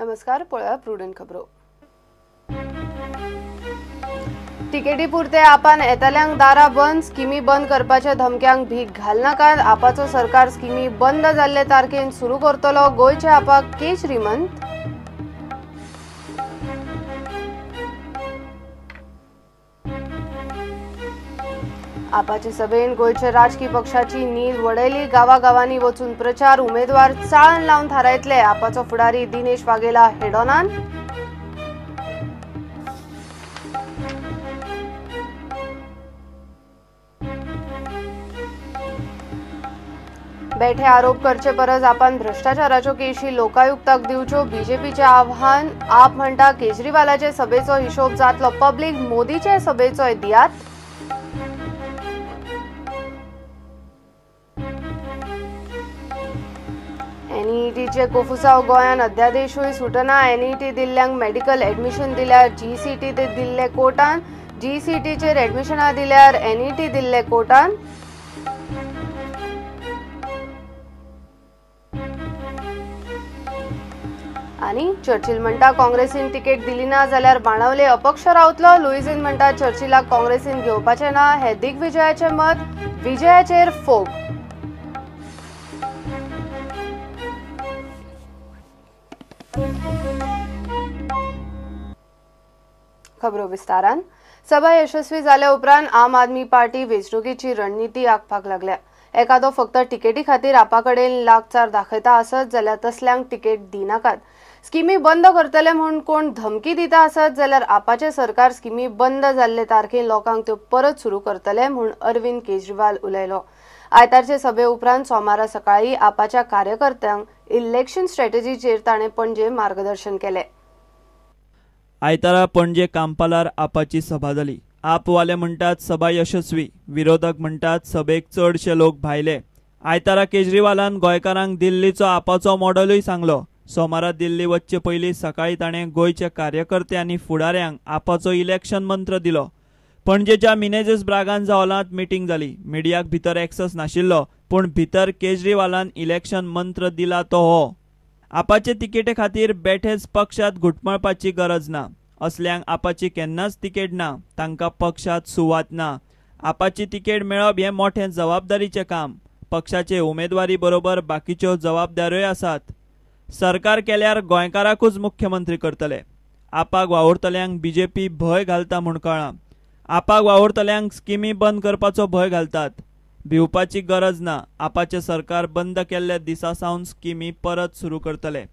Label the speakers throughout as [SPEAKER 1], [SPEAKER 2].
[SPEAKER 1] नमस्कार, पळया प्रुडंट खबरो. तिकेटी पुरते आपान येतल्यांक दारा बंद, स्किमी बंद करपाच्या धमक्यांक भीक घालनाकात. आपाचो सरकार स्किमी बंद जाल्ले तारखेन सुरू करतलो. गोंयचे आपाक के श्रीमंत. आपाचे सभेन गोंयच्या राजकी पक्षाची नील वडयली. गावागावांनी वचून प्रचार, उमेदवार चाळण लावन थारायतले. आपाचो फुडारी दिनेश वाघेला हेडोनान. बेठे आरोप करचे परस आपण भ्रष्टाचाराच्यो केशी लोकायुक्ताक दिवच्यो. बीजेपीचे आव्हान. आप म्हणटा केजरीवालाचे सभेचो हिशोब जातलो पब्लीक, मोदीचे सभेचोय दियात. एनईईटीचे कोफुसाव गोंयान अध्यादेशूय सुटना. एनईईटी दिल्ल्यांक मेडिकल एडमिशन दिल्यार जीसीटी दिल्ले कोर्टान, जीसीटीचेर एडमिशनां दिल्यार एनईटी दिल्ले कोर्टान. आनी चर्चिल म्हणटा काँग्रेसीन तिकेट दिली ना जाल्यार बाणावले अपक्ष रावतलो. लुईझीन म्हणटा चर्चिलाक काँग्रेसीन घेवपाचें ना. हे दिग्विजयाचें मत. विजयाचेर फोग. खबरो विस्तारान. सभा यशस्वी जाल्या उपरांत आम आदमी पार्टी वेंचणुकेची रणनिती आंखपाक लागल्या. एखादो फक्त तिकेटी खातीर आपा कडेन लागचार दाखयता आसत जाल्यार तसल्यांक तिकेट दिनाकात. स्किमी बंद करतले म्हूण कोण धमकी दिता आसत जाल्यार आपाचें सरकार स्किमी बंद जाल्ले तारखेन लोकांक त्यो परत सुरू करतले म्हूण अरविंद केजरीवाल उलयलो. आयतारचे सभे उपरांत सोमारा सकाळी आपाच्या कार्यकर्त्यांक इलेक्शन स्ट्रॅटेजीचेर ताणें पणजे मार्गदर्शन केलें.
[SPEAKER 2] आयतारा पणजे कांपालार आपाची सभा जाली. आपवाले म्हणटात सभा यशस्वी, विरोधक म्हणटात सभेक चडशे लोक भायले. आयतारा केजरीवालान गोंयकारांक दिल्लीचो आपाचो मॉडलूय सांगलो. सोमारा दिल्ली वचचे पयलीं सकाळीं ताणें गोंयचे कार्यकर्ते आनी फुडाऱ्यांक आपाचो इलेक्शन मंत्र दिलो. पणजेच्या मिनेझीस ब्रागांझा हॉलांत मिटींग जाली. मिडियाक भितर एक्सेस नाशिल्लो, पूण भितर केजरीवालान इलेक्शन मंत्र दिला तो हो. आपाचे तिकेटे खातीर बेठेच पक्षांत घुटमळपाची गरज ना. असल्यांक आपाची केन्नाच तिकेट ना, तांकां पक्षांत सुवात ना. आपाची तिकेट मेळप हें मोठें जबाबदारीचें काम. पक्षाचे उमेदवारी बरोबर बाकीच्यो जबाबदाऱ्योय आसात. सरकार केल्यार गोंयकाराकूच मुख्यमंत्री करतले. आपाक वावुरतल्यांक बीजेपी भंय घालता म्हूण कळ्ळां. आपाक वावुरतल्यांक स्किमी बंद करपाचो भंय घालतात. भिवपाची गरज ना. आपाचें सरकार बंद केल्ल्या दिसा सावन स्किमी परत सुरू करतले.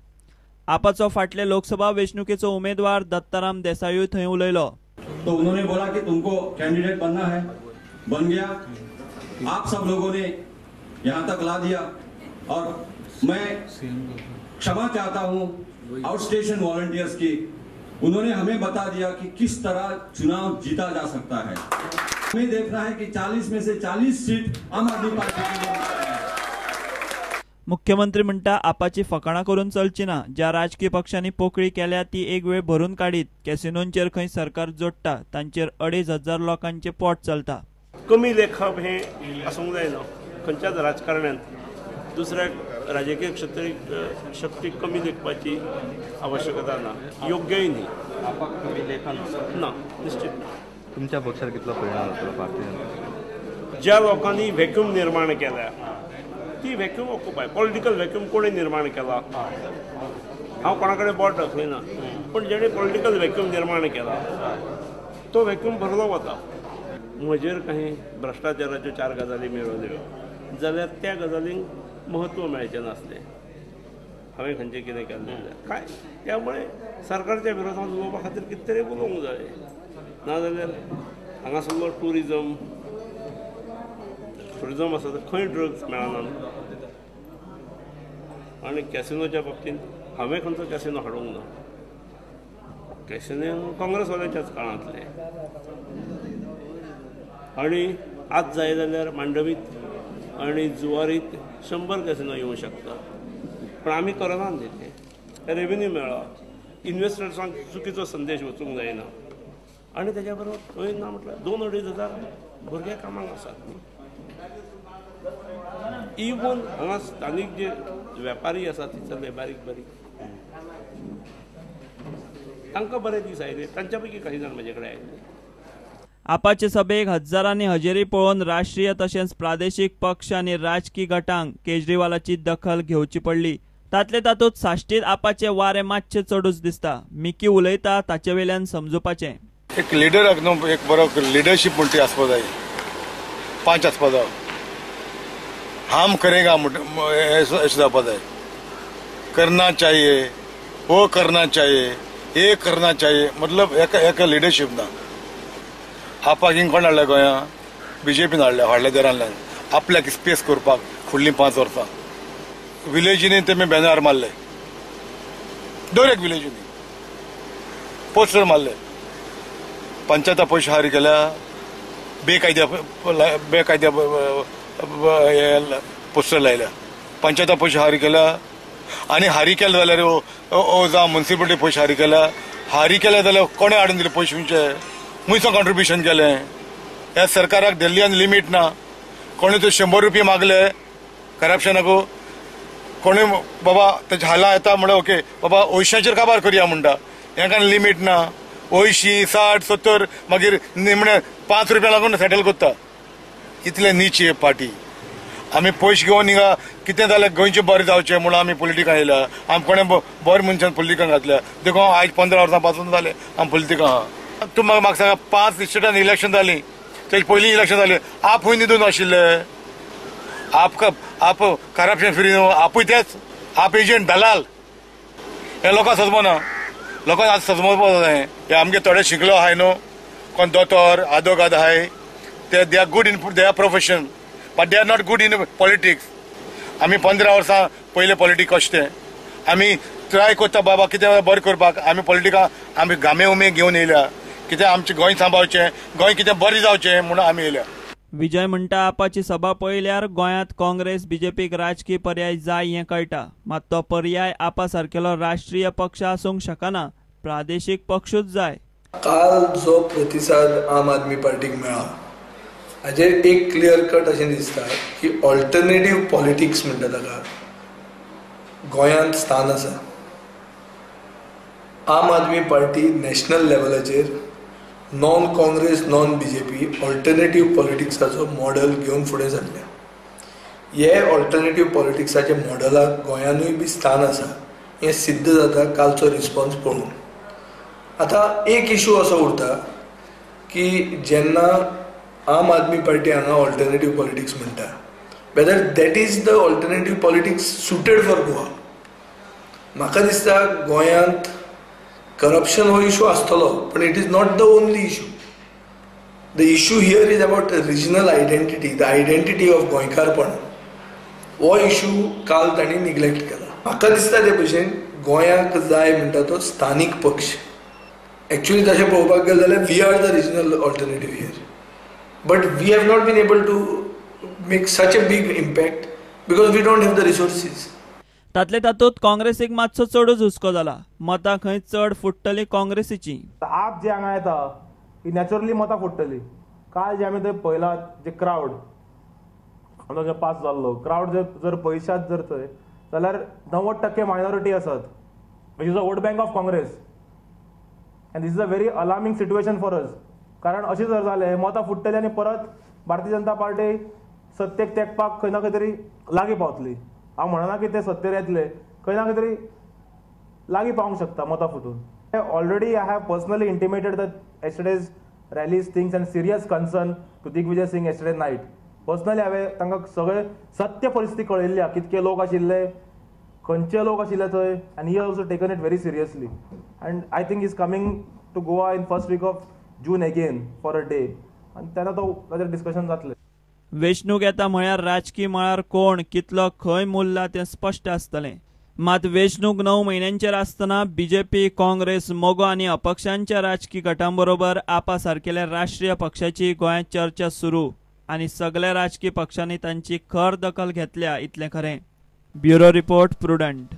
[SPEAKER 2] आपाचो फाटले लोकसभा वेंचणुकेचो उमेदवार दत्ताराम देसायूय थंय उलयलो.
[SPEAKER 3] तो उन्होंने बोला कि तुमको कैंडिडेट बनना है, बन गया. आप सब लोगों ने यहाँ तक ला दिया और मैं क्षमा चाहता हूँ आउटस्टेशन वॉलंटियर्स की. उन्होंने हमें बता दिया कि किस तरह चुनाव जीता जा सकता है. हमें देखना है कि 40 में से 40 सीट आम आदमी पार्टी की.
[SPEAKER 2] मुख्यमंत्री म्हणटा आपाची फकाणां करून चलची ना. ज्या राजकीय पक्षांनी पोकळी केल्या ती एक वेळ भरून काडीत. कॅसिनोंचेर खंय सरकार जोडटा तांचेर 2500 लोकांचें पोट चलता.
[SPEAKER 4] कमी लेखप हें आसूंक जायना खंयच्याच राजकारण्यांत. दुसऱ्या राजकीय क्षेत्र शक्ती कमी लेखपाची आवश्यकता ना, योग्यय न्ही.
[SPEAKER 5] आपाक कमी लेखन
[SPEAKER 4] ना, निश्चित.
[SPEAKER 5] तुमच्या पक्षार कितलो परिणाम जातलो भारतीय जनता?
[SPEAKER 4] ज्या लोकांनी व्हॅक्यूम निर्माण केल्या ती व्हॅक्यूम ऑक्युपाय, पॉलिटिकल व्हॅक्यूम कोणी निर्माण केला हांव कोणा कडेन बोट दाखयना, पूण जेणे पॉलिटिकल व्हॅक्यूम निर्माण केला तो व्हॅक्यूम भरलो वता. म्हजेर काही भ्रश्टाचाराच्यो 4 गजाली मेळ्ळ्यो जाल्यार त्या गजालींक महत्व मेळचें नासलें. हांवें खंयचें कितें केल्लें जाल्यार काय, त्यामुळे सरकारच्या विरोधात उलोवपा खातीर कितें तरी उलोवंक जाय. नाजाल्यार हांगासरलो टुरिजम टुरिजम आसा तर खंय ड्रग्स मेळना. आनी कॅसिनोच्या बाबतींत हांवें खंयचो कॅसिनो हाडूंक ना. कॅसिनो काँग्रेसवाल्याच्याच काळांतले. आनी आज जाय जाल्यार मांडवीत आनी जुवारीत 100 कॅसिनो येवं शकता, पण आमी करना न्ही. ते रेवेन्यू मेळ्ळो, इन्वेस्टर्सांक चुकीचो संदेश वचूंक जायना. आनी तेज्या बरोबर खंय ना म्हटल्यार 2-2.5 हजार भुरगे कामाक आसात न्ही. इवन हांगा स्थानीक जे वेपारी आसा थंयसरले बारीक बारीक, तांकां बरे दीस आयले, तांच्या पैकी काही जाण म्हजे कडेन आयले.
[SPEAKER 2] आपाचे सभेक हजारांनी हजेरी पळोवन राष्ट्रीय तशेंच प्रादेशीक पक्ष आनी राजकी गटांक केजरीवालाची दखल घेवची पडली. तातले तातूंत साश्टीत आपाचे वारे मातशे चडूच दिसता. मिकी उलयता ताचे वेल्यान समजुपाचें.
[SPEAKER 6] एक लिडराक न्हू एक बरो लिडरशीप म्हणटी आसपा जाय, पांच आसपा जाय, हम करेगा अशें जावपा जाय, करना चाहिए, वो करना चाहिए, ये करना चाहिए, मतलब एका एका लिडरशीप ना. आपाक हिंग कोण हाडल्या गोंया? बीजेपीन हाडल्या, व्हडल्या दरांतल्यान आपल्याक स्पेस करपाक फुडलीं 5 वर्सां. विलेजींनी तेमी बॅनर मारले, दर एक विलेजींनी पोस्टर मारले, पंचायता पयशे हारी केल्या, बेकायद्या बेकायद्या पोस्टर लायल्या, पंचायता पयशे हारी केल्या, आनी हारी केले जाल्यार ओ जावं मुन्सिपालिटी पयशे हारी केल्या, हारी केल्या जाल्यार कोणें हाडून दिले पयशे खंयचे, खंयचो कॉन्ट्रिब्युशन केलें? ह्या सरकाराक दिल्ल्यान लिमीट ना. कोणें तर 100 रुपये मागले करप्शनाकू, कोणी बाबा तेच्या हाला येता म्हणल्यार ओके बाबा अंयशाचेर काबार करया म्हणटा, हेका लिमीट ना. 80, 60, 70 मागीर निमणे 5 रुपया लागून सेटल करता. इतले नीच पार्टी. आमी पयशे घेवन हिंगा कितें जाल्यार गोंयचें बरें जावचें म्हणून आमी पॉलिटिकां येयल्या. आमी कोणें बरें मनशान पॉलिटिकां घातल्या, देखून आयज 15 वर्सां पासून जालें आमी पॉलिटिकां आहा. तूं म्हाका सांगा, 5 स्टेटान इलेक्शन जालीं, तेजे पयलीं इलेक्शन जालें, आप खंय न्हिदून आशिल्ले? आप आप करप्शन फ्री न्हू, आपूय तेच, आप एजंट दलाल. हे लोकांक सजमना, लोकांक आज सजमोवपाक जाय. हे आमगे थोडे शिकलो आहाय न्हू, कोण दोतोर आदोगाद आहाय, ते they are good in their profession but they are not good in politics. आमी 15 वर्सां पयले पॉलिटिक्स कशें तें आमी ट्राय करता बाबा कितें बरें करपाक. आमी पॉलिटिका आमी गामे उमे घेवन येयल्या, कितें आमचें गोंय सांबाळचें, गोंय कितें बरें जावचें म्हणून आमी येयल्या.
[SPEAKER 2] विजय म्हणटा आपाची सभा पळयल्यार गोंयांत काँग्रेस बीजेपीक राजकी पर्याय जाय हें कळटा, मात तो पर्याय आपा सारकेलो राष्ट्रीय पक्ष आसूंक शकना, प्रादेशीक पक्षूच जाय.
[SPEAKER 7] काल जो प्रतिसाद आम आदमी पार्टीक मेळ्ळा हाजेर एक क्लियर कट अशें दिसता की ऑल्टरनेटीव पॉलिटिक्स म्हणटा ताका गोंयांत स्थान आसा. आम आदमी पार्टी नॅशनल लेवलाचेर non Congress non BJP alternative पॉलिटिक्साचो मॉडल घेवन फुडें सरल्या. हे ऑल्टरनेटीव पॉलिटिक्साच्या मॉडलाक गोंयानूय बी स्थान आसा हें सिद्ध जाता कालचो रिस्पॉन्स पळोवन. आतां एक इशू असो उरता की जेन्ना आम आदमी पार्टी हांगा ऑल्टरनेटीव पॉलिटिक्स म्हणटा, whether that is the alternative politics suited for Goa. म्हाका दिसता गोंयांत करप्शन हो इशू आसतलो, पण it is not the only issue. The issue here is about regional identity, the identity of गोंयकारपण. हो इशू काल तांणी निग्लेक्ट केला. म्हाका दिसता ते भशेन गोंयाक जाय म्हणटा तो स्थानीक पक्ष. एक्चुअली तशें पळोवपाक गेलें जाल्यार we are the regional alternative here, but we have not been able to make such a big impact because we don't have the resources.
[SPEAKER 2] तातले तातूंत काँग्रेसीक मातसो चडूच हुस्को जाला, मतां खंय चड फुट्टली काँग्रेसीची.
[SPEAKER 8] आप जे हांगा येता ही नॅचरली मतां फुट्टली. काल जे आमी थंय पळयला जे क्रावड आमचो जे पास जाल्लो क्रावड जर पळयशात जर थंय जाल्यार 90% मायनॉरिटी आसात, which is a vote bank of Congress. And this is a very alarming situation for us. कारण अशें जर जालें मतां फुट्टली आनी परत भारतीय जनता पार्टी सत्तेक तेंकपाक खंय ना खंय तरी लागीं पावतली. हांव म्हणना की ते सत्तेर येतले, खंय ना खंय तरी लागीं पावंक शकता मतां फुटून. Already I have personally intimated the yesterday's rallies things and serious concern to Digvijay Singh yesterday night. Personally हांवें तांकां सगळें सत्य परिस्थिती कळयल्ली आहा, कितके लोक आशिल्ले, खंयचे लोक आशिल्ले थंय, आनी he also taken it very seriously. And I think is coming to Goa in first week of June again for a day, आनी तेन्ना तो ताजेर डिस्कशन जातलें.
[SPEAKER 2] वेंचणूक येता म्हळ्यार राजकी मळार कोण कितलो खंय मुल्ला तें स्पश्ट आसतलें. मात वेंचणूक 9 म्हयन्यांचेर आसतना बीजेपी, काँग्रेस, मगो आनी अपक्षांच्या राजकी गटांबरोबर आपा सारकेल्या राष्ट्रीय पक्षाची गोंयांत चर्चा सुरू आनी सगल्या राजकी पक्षांनी तांची खर दखल घेतल्या इतलें खरें. Bureau report, Prudent.